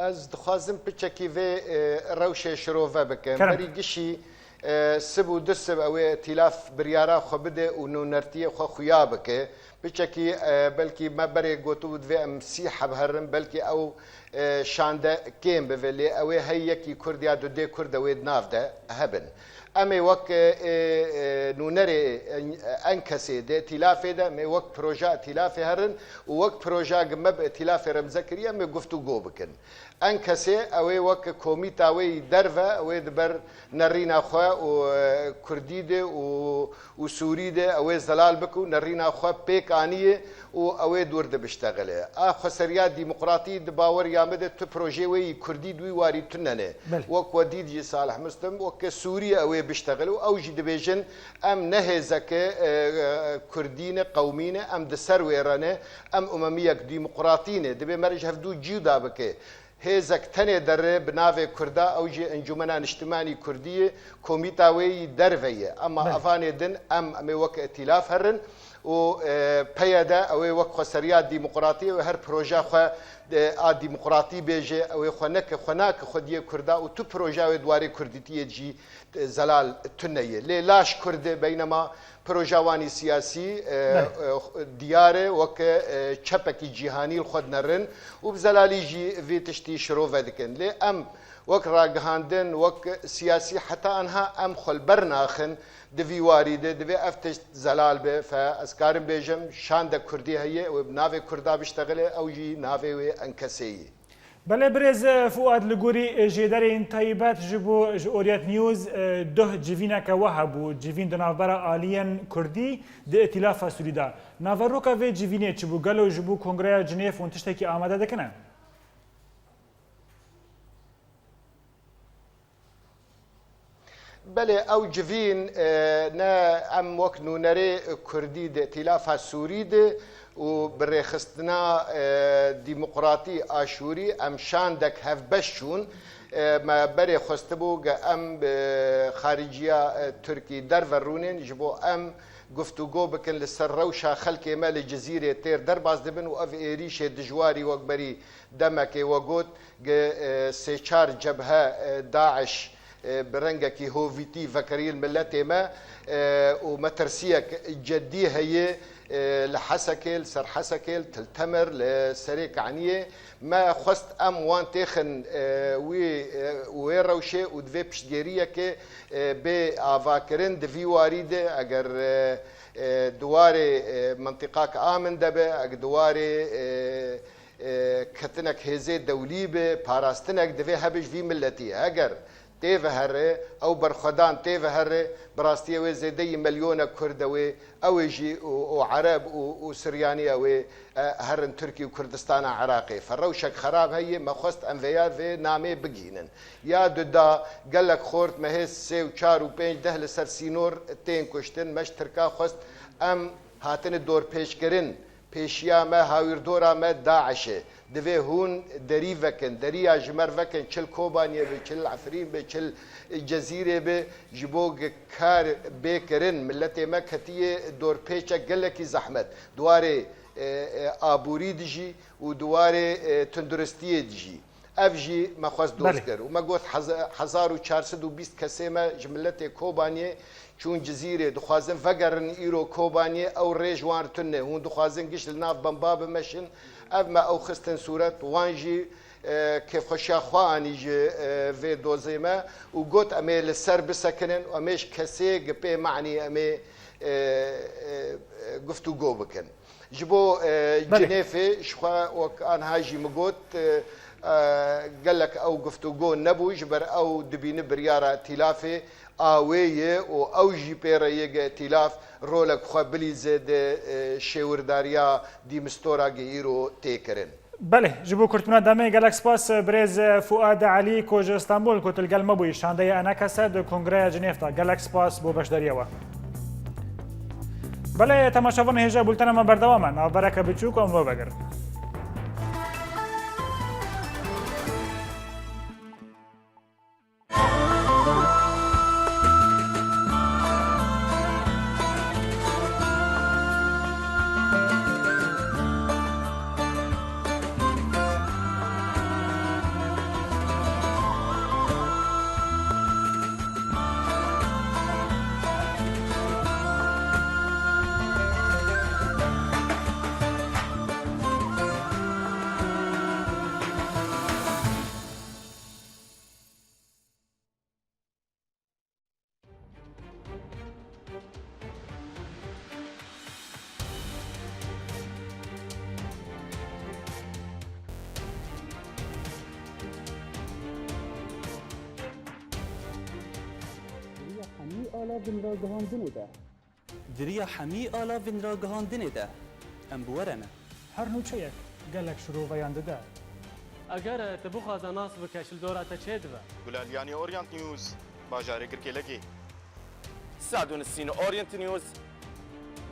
Ez dixwazim piçekî vê, e, rewşê şirove bikim. Kerem. Berî gişî, E, sib û du sib ew ê îtîlaf biryara xwe bide û nûnertiyê xwe xuya bike. Piçekî, e, belkî me berê gotibû divê em sî heb herin, belkî ew, e, şande kêm bibe, lê ew ê hey yekî Kurd ya du dê Kurd ew ê di nav de hebin. Em ê wek, e, e, e, nûnerê en-, enkesê di îtîlafê de, em ê wek proja îtîlafê herin û wek proja gi me bi îtîlafê re imze kiriye, em ê guftûgo bikin. Enkesê ew ê wek komîta wê yî derve, ew ê di ber nerîna xwe û, e, kurdî de û, û sûrî de ew ê zelal bike û nerîna xwe pêk aniye û ew ê dûr de biştexile. A xweseriya demokratî di baweriya min de tu projê wê yî kurdî di wî warî tune ne. Belê. Wek we dît jî Salih Muslim, weke sûrî ew ê biştexile û ew jî dibêjin em ne hêzeke, e, e, kurdî ne, qewmî ne, em di ser wê re ne, em umemiyek demokratî ne. Dibê me re ji hevdû cî da bike. Hêzek tenê derê bi navê Kurda, ew jî Encûmena Niştimanî Kurdî ye, komîta wê yî derve ye. Ema Belê. Evanê din em, em ê wek îtîlaf herin û, e, P Y D ew ê wek xweseriya demokratî û her proja xwe, e, a demokratî bêje, ew ê xwe neke, xwe nake xwediyê Kurda û tu proja wê di warê kurdîtiyê jî, e, zelal tune ye. Lê laş Kurd e, beynema proja wan î siyasî, e, Belê. e, diyar e, weke, e, çepekî cîhanî li xwe dinerin û bi zelalî jî vê tiştî şirove dikin. Lê em wek ragihandin, wek siyasî heta anha em xwe li ber naxin di vî warî de, divê ev tişt zelal be. Fe ez karim bêjim, şandek Kurdî heye, wê bi navê Kurda biştexile, ew jî navê wê enkesê ye. Belê birêz Fuad, li gorî jêderên taybet ji bo ji Orient News, e, duh civîneke we hebû, civîn di navbera aliyên Kurdî di Îtîlafa Sûrî de. Naveroka vê civînê çi bû? Gelo ji bo Kongreya Cinêv hûn tiştekî amade dikine? Belê, ew civîn, e, ne em wek nûnerê Kurdî di Îtîlafa Sûrî de û bi rêxistina, e, demokratî a Sûrî em şandek hevbeş çûn. E, me berê xwestibû ge em bi xariciya, e, Tirkî derve rûnên ji bo em guftûgo bikin li ser rewşa xelkê me li Cizîrê têr derbas dibin û ev êrîşê dijwarî wek berî demekê we got, ge, e, sê çar cebhe, e, DAIŞ, e, bi rengekî hovîtî vekerî li miletê me, e, û metirsiyek cedî heye, e, li Hesekê, li ser Hesekê, li Til Temer, li Serê Kaniyê. Me xwest em wan têxin, e, wî, e, wê rewşê û divê piştgêriyeke, e, bê avakirin di vî warî de, eger, e, e, di warê, e, mintîqak a min de be, eger di warê, e, e, ketinek hêzê dewlî be, parastinek divê hebe ji vî miletî. Heger tê ve here, ew berxwedan tê ve here, bi rastiyê wê zêdeyî milyonek Kurd e wê, ew ê jî û, û Ereb û, û Siryanî ew ê, e, herin Tirkî û Kurdistana Iraqê. Ferewşek xerab heye, me xwest em vêya vê namê bigihînin. Ya du da gelek xort me hê sê û çar û pênc deh li ser sînor tên kuştin, me ji Tirka xwest em hatine dorpêçkirin. Pêşiya me, hawîrdora me DAIŞ e. Divê hûn derî vekin, deriya ji me re vekin, çi li Kobaniyê be, çi li Efrîn be, çi li Cezîrê be, ji bo ge-, kar bê kirin. Miletê me ketiye dorpêçek gelekî zehmet. Di warê, e, e, aborî de jî û di warê, e, tunduristiyê de jî. Ev jî me xwest doz Belê. Kir û me got, heza-, hezar û çar sed û bîst kesê me ji miletê Kobaniyê çûn Cizîrê, dixwazin vegerin îro Kobaniyê, ew rê ji wan re tune. Hûn dixwazin giş li nav bemba bimeşin. Ev me ew xistin sûret, wan jî, e, kêfxweşiya xwe anî ji, e, vê dozê me û got, em ê li ser bisekinin û em ê ji kesê gi pê manî em ê, e, e, e, guftûgo bikin. Ji bo, e, Belê. Cinêfê, ji xwe wek anha jî min got, e, e, gelek ew guftûgo nebû, ji ber ew dibîni biryara îtîlafê a wê ye û ew jî pê re yê ge îtîlaf rolek xwe bilîze di, e, şêwirdariya dîmistora ge îro tê kirin. Belê, ji bo kurtbûna demê gelek spas, birêz Fuad Elî ku ji Stenbol ku tu li gel me bûyî, şandeya enekese di Kongreya Cinêv de. Gelek spas bo beşdariya we. Belê, temaşevan hêja bultena me berdewam e. Navbereke biçûk em we vegerin. Di ragihandinê de. Di riya hemî alavên ragihandinê de em bi we re ne. Her nûçeyek gelek şiroveyan dide. Eger tu bixwaze nas bike, ji li dora te çê dibe. Gulaliyanî Orient News, bajarê Girkêlekê. Sadun Sîn Orient News,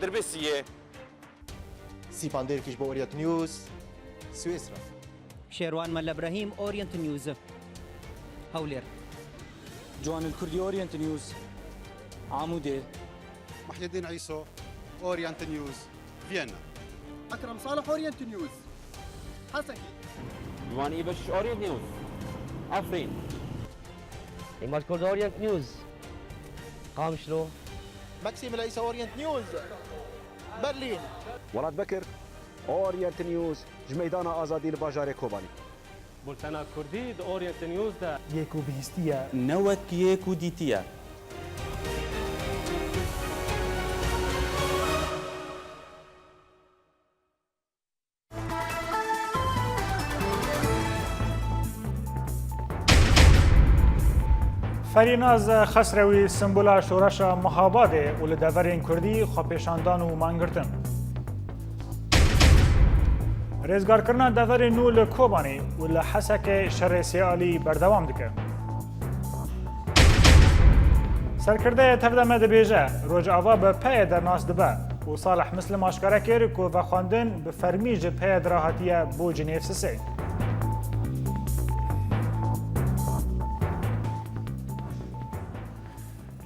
Dirbêsiyê. Sîpan Dêrkiş bo Orient News, Swêsra. Şêrwan Mele Brehîm, Orient News, Hewlêr. Ciwanil Kurdî, Orient News, Amûdê. Muhyiddin Îso, Orient News, Viyana. Ekrem Salih, Orient News, Hesekê. Ciwan Îbeş, Orient News, Efrîn. Îmad Kurd, Orient News, Qamişlo. Maxim Îsa, Orient News, Berlîn. Welat Bekir, Orient News, ji Meydana Azadî li bajarê Kobanî. Bultena Kurdî di Orient News de. Yê ku bihîstiye. Ne wek yê ku dîtiye. Ferînaz Xesrewî, simbola şoreşa Mihabadê û li deverên kurdî xwepêşandan û mangirtin. Rêzgarkirina deverên nû li Kobanî û li Hesekê şerê sê alî berdewam dike. Serkirdeyê Tevdeme dibêje, Rojava bi peyê de nas dibe û Salih Mislim aşkere kir ku vexwendin bi fermî ji peyê de re hatiye bo Cinêv sisê.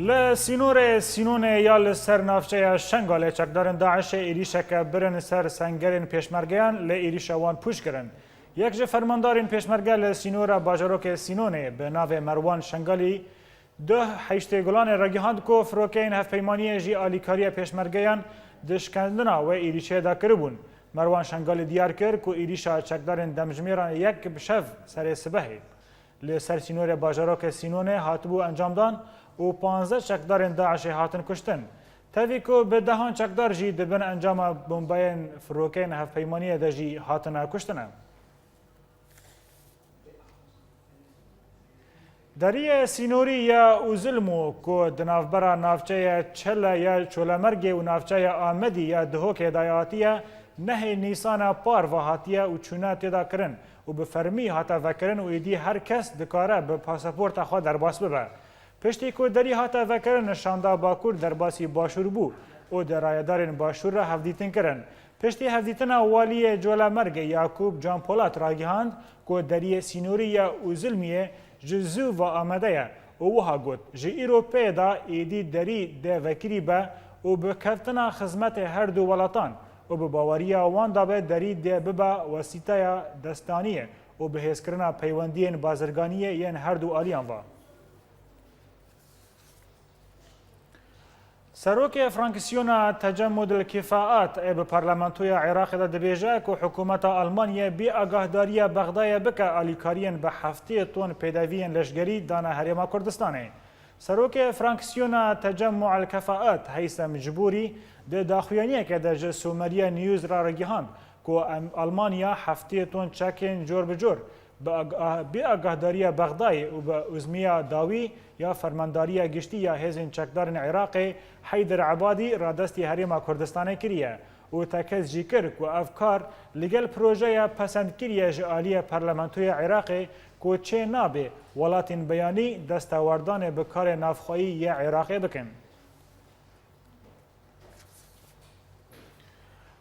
Li sînorê Sînonê ya li ser navçeya Şengalê çekdarên DAIŞê êrîşeke birin ser sengerên pêşmergeyan, lê êrîşa wan pûç kirin. Yek ji fermandarên pêşmerge li sînora bajarokê Sînonê bi navê Merwan Şengalî, Duh Heştê Gulanê ragihand ku firokeyên hevpeymaniyê jî alîkariya pêşmergeyan di şikandina wê êrîşê de kiribûn. Merwan Şengalî diyar kir ku êrîşa çekdarên demjimêran yek bi şev serê sibehê li ser sînorê bajarokê Sînonê hatibû encamdan û panzdeh çekdarên DAIŞê hatin kuştin. Tevî ku bi dehan çekdar jî di bin encama bombayên firokeyên hevpeymaniyê de jî hatine kuştine. Deriyê sînorî ya Uzilmû ku di navbera navçeya Çele ya Çolemergê û navçeya Amedî ya Dihokê de hatiye, nehê Nîsana par ve hatiye û çûne tê de kirin û bi fermî hate vekirin û êdî her kes dikare bi pasaporta xwe derbas bibe. Piştî ku derî hate vekirin, şanda Bakur derbasî Başûr bû û di rayedarên Başûr re hevdîtin kirin. Piştî hevdîtina waliyê Colemêrgê Yakûb Canpolat ragihand ku deriyê sînorî ya Uzilmiyê ji zû ve amade ye û wiha got, ji îro pê de êdî derî dê vekirî be û bi keftina xizmetê her du welatan û bi baweriya wan de be derî dê bibe wesîteya destaniyê û bi hêzkirina peywendiyên bazirganiyê yên her du aliyan ve. Serokê Fraksiyona Tecemmud el Kifaat ê bi Parlamentoya Iraqê de dibêje ku hikûmeta Almanyê bê agahdariya Bexdayê bike alîkariyên bi heftê ton pêdeviyên leşgerî dane Herêma Kurdistanê. Serokê Fraksiyona Tecemmû el Kefaat Heysem Cibûrî di daxuyaniyeke de ji Someriya News re ragihand ku em, Almanya heftê ton çekên cor bi cor bi aga-, bi agahdariya Bexdayê û bi uzmiya dawî ya Fermandariya Giştî ya Hêzên Çekdarên Iraqê Heyder Ebadî radestî Herêma Kurdistanê kiriye û tekez jî kir ku ev kar li gel projeya pesendkirî ye ji aliyê Parlamentoya Iraqê ku çê nabe welatên beyanî destewerdanê bi karê navxweyî yê Iraqê bikin.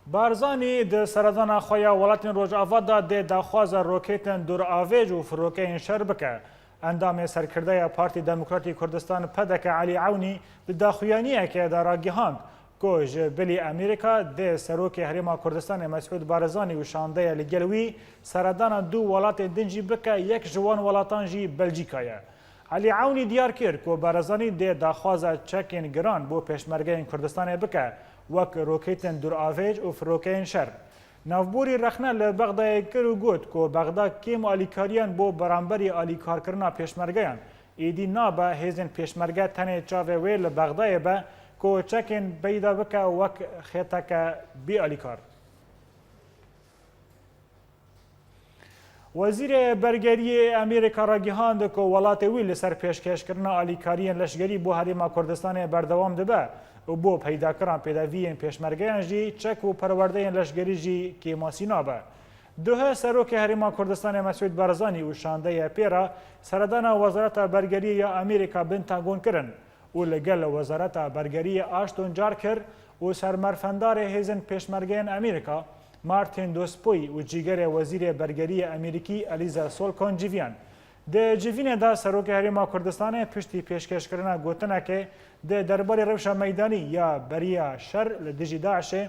Barzanî di seredana xwe ya welatên Rojava de dê daxwaza roketên duravêj û firokeyên şer bike. Endamê serkirdeya Partî Demokratî Kurdistan, P D K, Elî Ewnî di daxuyaniyekê de ragihand ku ji bilî Amerîka dê Serokê Herêma Kurdistanê Mesûd Barzanî û şandeya li gel wî seredana du welatên din jî bike, yek ji wan welatan jî Belcîka ye. Elî Ewnî diyar kir ku Barzanî dê daxwaza çekên giran bo pêşmergeyên Kurdistanê bike, wek roketên duravêj û firokeyên şer. Navborî rexne li Bexdayê kir û got ku Bexda kêm alîkariyan bo beramberî alîkarkirina pêşmergeyan. Êdî nabe hêzên pêşmerge tenê çavê wê li Bexdayê be ku çekên peyda bike wek xêteke bê alîkar. Wezîrê Bergeriyê Amerîka ragihand ku welatê wî li ser pêşkêşkirina alîkariyên leşgerî bo Herêma Kurdistanê berdewam dibe û bo peydakirina pêdeviyên pêşmergeyan jî çek û perwerdeyên leşgerî jî kêmasî nabe. Duhe Serokê Herêma Kurdistanê Mesûd Barzanî û şandeye pê re seredana Wezareta Bergeriyê ya Amerîka Pentagon kirin û li gel Wezareta Bergeriyê Ashton car kir û sermerfendarê hêzên pêşmergeyên Amerîka Martin Dospoy û cîgerê Wezîrê Bergeriyê Amerîkî Eliza Solkon civiyan. Di civînê de Serokê Herêma Kurdistanê piştî pêşkêşkirina gotinekê di derbarê rewşa meydanî ya beriya şer li dijî DAIŞê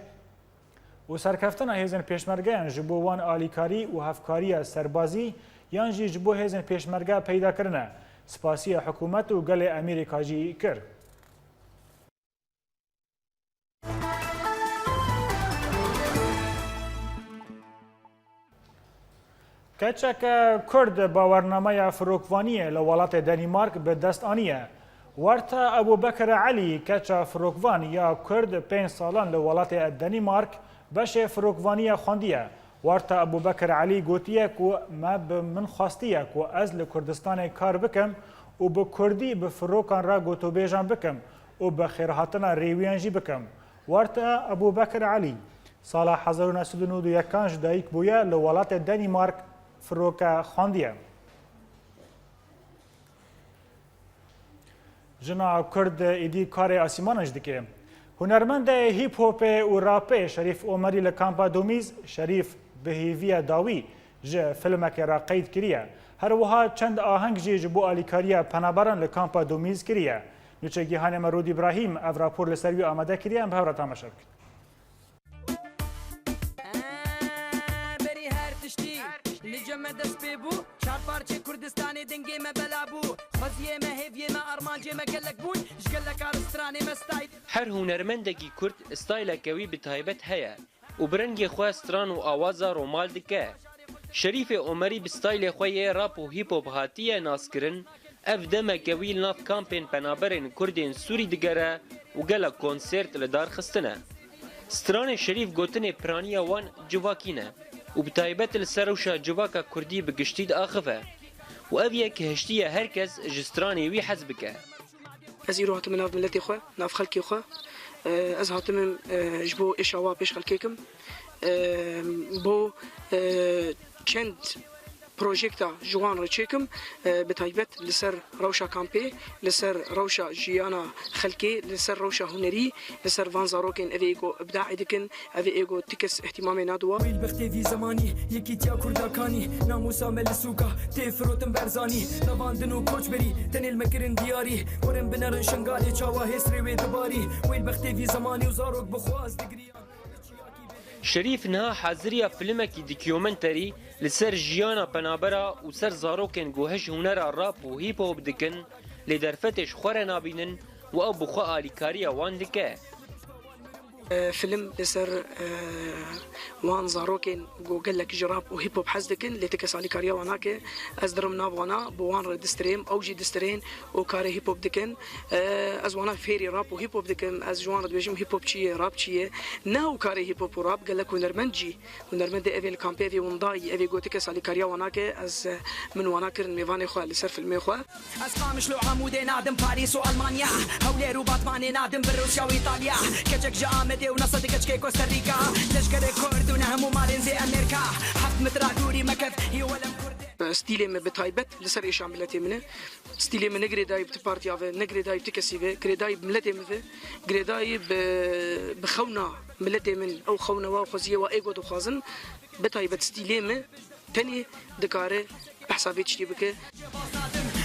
û serkeftina hêzên pêşmergeyan ji bo wan alîkarî û hevkariya serbazî yan jî ji bo hêzên pêşmerge peyda kirine, spasiya hikûmet û gelê Amerîka jî kir. Keçeke Kurd bawernameya firokvaniyê li welatê Denîmark bi dest aniye. Werta Ebûbekir Elî, keça firokvan ya Kurd pênc salan li welatê Denîmark beşê firokvaniya xwendiye. Werta Ebûbekir Elî gotiye ku me bi min xwestiye ku ez li Kurdistanê kar bikim û bi kurdî bi firokan re gotûbêjan bikim û bi xêrhatina rêwiyan jî bikim. Werta Ebûbekir Elî, sala hezar û neh sed û nod û yekan ji dayik bûye, li welatê Denîmark firoke xwendiye. Jina Kurd êdî karê asîmanan jî dike. Hunermendê hîp-hopê û rapê Şerîf Omerî li kampa Domîz, Şerîf bi hêviya dawî ji filmekê re qeyd kiriye. Her wiha çend aheng jî ji bo alîkariya penaberan li kampa Domîz kiriye. Nûçegîhanê me Rûd Îbrahîm ev rapor li ser wî amade kiriye, em bi hev re temaşe bikin. Berî her tiştî li cem me dest pê bû. Çar parçê Kurdistanê dengê me bela bû. Xweziyê me, hêviyê me, armancê me gelek bûn. Ji gelek ar stranê me stayl. Her hunermendekî Kurd stayleke wî bi taybet heye û bi rengê xwe stran û awaza romal dike. Şerîfê Omerî bi staylê xwe yê rap û hîp-hop hatiye naskirin, ev demeke wî li nav kampên penaberên Kurdên Sûrî digere û gelek konsert li dar xistine. Stranê Şerîf gotinê piraniya wan civakî ne û bi taybet li ser rewşa civaka Kurdî bi giştî diaxive û ev yek hiştiye her kes ji stranê wî hez bike. Ez îro hatime nav miletê xwe, nav xelkê xwe. Ez hatime, eh, ji bo êşa wa pêş xelkê kim. Eh, bo, eh, çend projekta ji wan re çêkim, eh, bi taybet li ser rewşa kampê, li ser rewşa jiyana xelkê, li ser rewşa hunerî, li ser van zarokên ev ê ku îbdaê dikin, ev ê ku ti kes îhtîmamê nadiwa. Wîl bextê vî zemanî, yekîtiya Kurda kanî, namûsa me li sûka tê firotin berzanî. Navandin û koçberî, tenê li me kirin diyarî, werin binerin Şengalê çawa hêsrê wê dibarî. Wîl bextê vî zemanî û zarok bi xwe ez digiriyan. Şerîf niha haziriya filmekî dokûmenterî li ser jiyana penabera û ser zarokên ku hiş hunera rap û hîp-hop dikin, lê derfetê ji xwe re nabînin û ew bi xwe alîkariya wan dike. E, film li ser, e, wan zarokên ku gelek ji rap û hîp-hop hez dikin, lê ti kes alîkariya wan nake. Ez dirim nav wana, bi wan re distirêm, ew jî distirên û karê hîp-hop dikin. E, ez wana fêrî rap û hîp-hop dikim. Ez ji wan re dibêjim hîp-hop çi ye, rap çi ye. Ne ew karê hîp-hop û rap, gelek hunermend jî, hunermendê ev ê li kampê, ev ê windayî, ev ê ku ti kes alîkariya wan nake. Ez, e, min wana kirin mêvanê xwe li ser filmê xwe. Ez Qamişlo Amûdê nadim Parîs û Almanya. Hewlêr û Batmanê nadim bi Rûsya û Îtalya. Keçek ji Amedê û neh sed keçkê Costa Rica. Leşkerê Kurd û ne hemû malên zê Amerka. Heft metra dûrî mekev, hî welem Kurd e. Stîlê me bi taybet li ser êşa miletê min e. Stîlê min ne girêdayî bi ti partiya ve, ne girêdayî bi ti kesî ve, girêdayî bi miletê min ve, girêdayî bi, bi xewna miletê min, ew xewna wa û xweziyê wa ê ku dixwazin, bi taybet stîlê min tenê dikare behsa vê tiştî bike.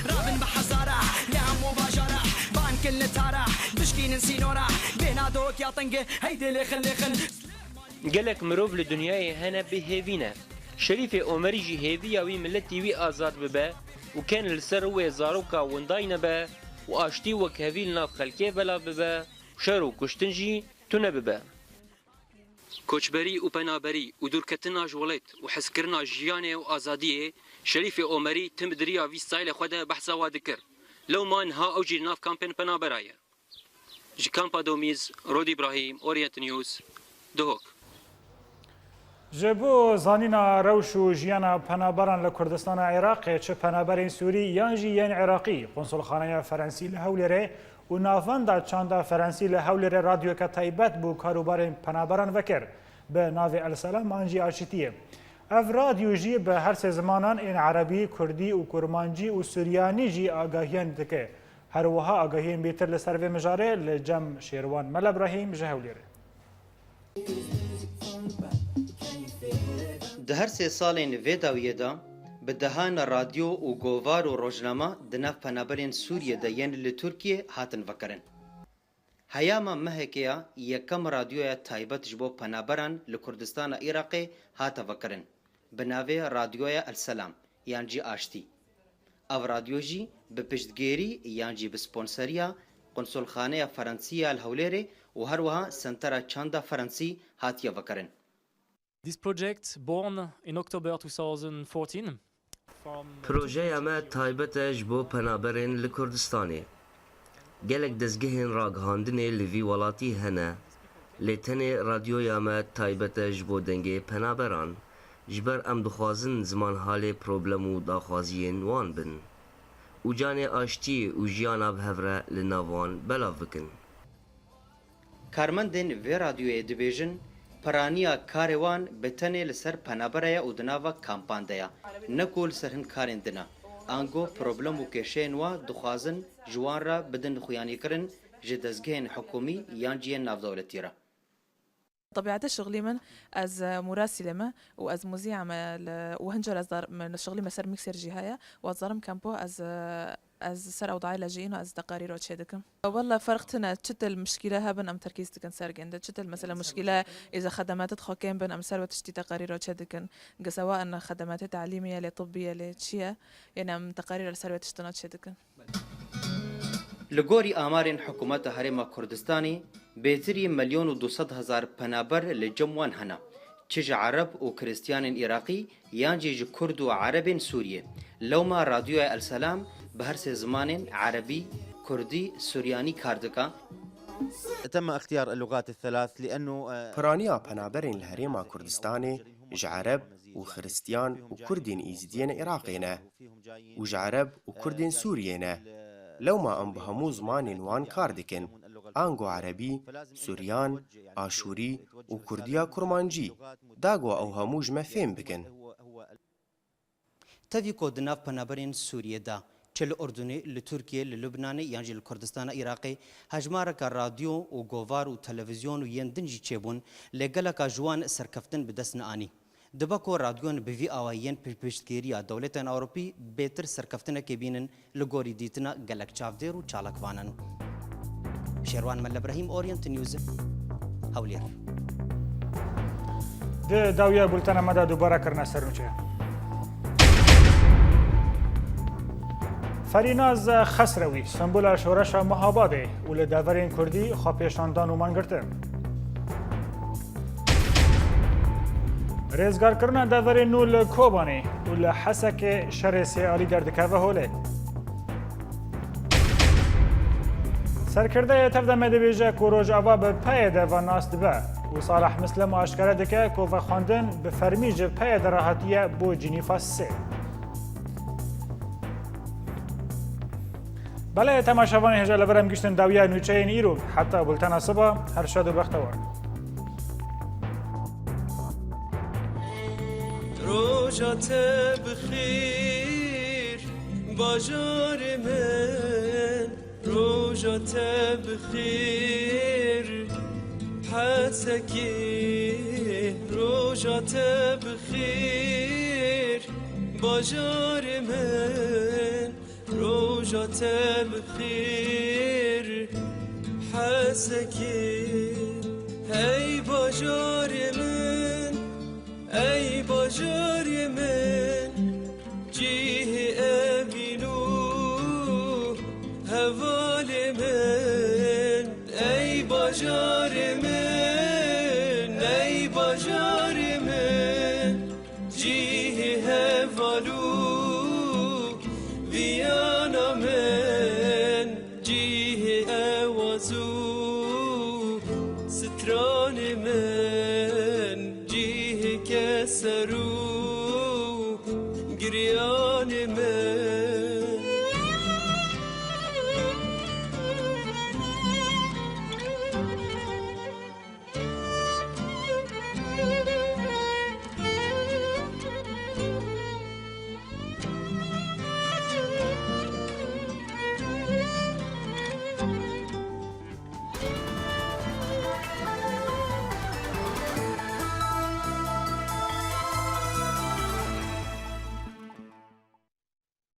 Rabin bi hezara, li hemû bajara, bankin li tara, dişkînin sînora, bêhna dokiya tenge, heydê lêxin lêxin. Gelek mirov li dinyayê hene bêhêvî ne. Şerîfê Omerî jî hêviya wî miletî wî azad bibe û ken li ser wê zaroka winday nebe û aştî û wekhevî li nav xelkê belav bibe û şer û kuştin jî tune bibe. Koçberî û penaberî û dûrketina ji welêt û hezkirina jiyanê û azadiyê, Şerîfê Omerî tim di riya vî staylê xwe de behsa wa dikir. Lewma niha ew jî li nav kampên penabera ye. Ji kampa Domîz, Rod Îbrahîm, Orient News, Duhok. Ji bo zanîna rewş û jiyana penaberan li Kurdistana Iraqê, çi penaberên Sûrî yan jî yên Iraqî, Konsulxaneya Ferensî li Hewlêrê û Navenda Çanda Ferensî li Hewlêrê radyoyeke taybet bo karûbarên penaberan vekir, bi navê El Selam an jî Aşitiyê. Ev radyo jî bi her sê zimanan ên erebî, kurdî û kurmancî û suryanî jî agahiyan dike. Her wiha agahiyên bêtir li ser vê mijarê li cem Şêrwan Melebrahîm ji Hewlêrê. Di her sê salên vê dawiyê de bi dehan radyo û govar û rojnama di nav penaberên Sûriyê de yên li Tirkiyê hatin vekirin. Heyama mehekê ya yekem radyoya taybet ji bo penaberan li Kurdistana Iraqê hate vekirin, bi navê Radyoya El Selam yan jî Aştî. Ev radyo jî bi piştgêrî yan jî bi sponseriya Konsulxaneya Ferensî ya li Hewlêrê û her wiha Sentera Çanda Ferensî hatiye vekirin. This project, born in October two thousand fourteen, from, uh, Projeya me taybet e ji bo penaberên li Kurdistanê. Gelek dezgehên ragihandinê li vî welatî hene, lê tenê radyoya me taybet e ji bo dengê penaberan, ji ber em dixwazin zimanhalê problem û daxwaziyên wan bin û canê aştiyê û jiyana bi hev re li nav wan belav bikin. Karmendên vê radyoyê dibêjin, piraniya karê wan bi tenê li ser penabere ye û di nava kampan de ye, ne ku li ser hin karên din e. Ango problem û kêşeyên wa dixwazin ji wan re bidin xuyanîkirin ji dezgehên hikûmî yan jî yên navdewletî re. طبيعة شغلي من، ez murasîlê me û ez muzîa me li, û hin car ez dar, min şixlî me ser mîkser jî heye û ez zarim kempo ez, ez ser ew dayê lejîn û ez teqarîro çê dikim. Wella ferq tine, çitil mişkîle hebin em terkîz dikin ser gênde. Çitil mesela mişkîle êze xedemete xwe kêm bin em ser we tiştî teqarîro çê dikin. Ge sewa in xedemete talîmî ye lê tibbî ye lê çi ye. Yanî em teqarîro li ser we tiştina çê dikin. Li gorî amarên Hikûmeta Herêma Kurdistanê, bêtirî milyon û du sed hezar penaber li cem wan hene, çi ji Ereb û Kristiyanên Iraqî yan jî ji Kurd û Erebên Sûriyê. Lewma Radyoya El Selam bi her sê zimanên Erebî, Kurdî, Suryanî kar dike. تم اختيار اللغات الثلاث لأنه، آه، Piraniya penaberên li Herêma Kurdistanê ji Ereb û Xiristiyan û Kurdên Êzidiyên Iraqê ne û ji Ereb û Kurdên Sûriyê ne. Lewma em bi hemû zimanên wan kar dikin, ango Erebî, Suryan, Aşûrî û Kurdiya Kurmancî, da ku ew hemû ji me fêm bikin. Tevî ku di nav penaberên Sûriyê de, çi li Urdunê, li Tirkiyê, li Lubnanê yan jî li Kurdistana Iraqê, hejmareka radyo û govar û televîzyon û yên din jî çêbûn, lê geleka ji wan serkeftin bi dest neanî. Dibe ku radyoyên bi vî awayî yên piştgiriya dewletên Ewropî bêtir serkeftinekê bînin, li gorî dîtina gelek çavdêr û çalakvanan. Şêrwan Melebrahîm, Orient News, Hewlêr. Di dawiya bultena me de dubare kirine ser nûçe. Ferînaz Xesrewî, sembola şoreşa Mehabadê û li deverên Kurdî xwepêşandan û mangirtin. Rêzgarkirina deverên nû li Kobanê û li Hesekê şerê sê alî derdikeve holê. Serkirdeyê Tevdemê dibêje ku Rojava bi peyê de ve nas dibe û Salih Mislem aşkere dike ku vexwendin bi fermî ji peyê de re hatiye bo Cinîfa sê. Belê, temaşevanên hêja, li vir em giştin dawiya nûçeyên îro. Heta bultena siba, her şad û bextewar. Roja te bi xêr, bajarê min. Roja te bi xêr, Hesekê. Roja te bi xêr, bajarê min. Roja te bi xêr, Hesekê. Hey bajarê min, ey bajarê min, cihê evîn û hevalê min. Ey bajarê min, ey bajarê min, cihê heval û viyana min, cihê ewaz û stranê min, cihê ke ser û girya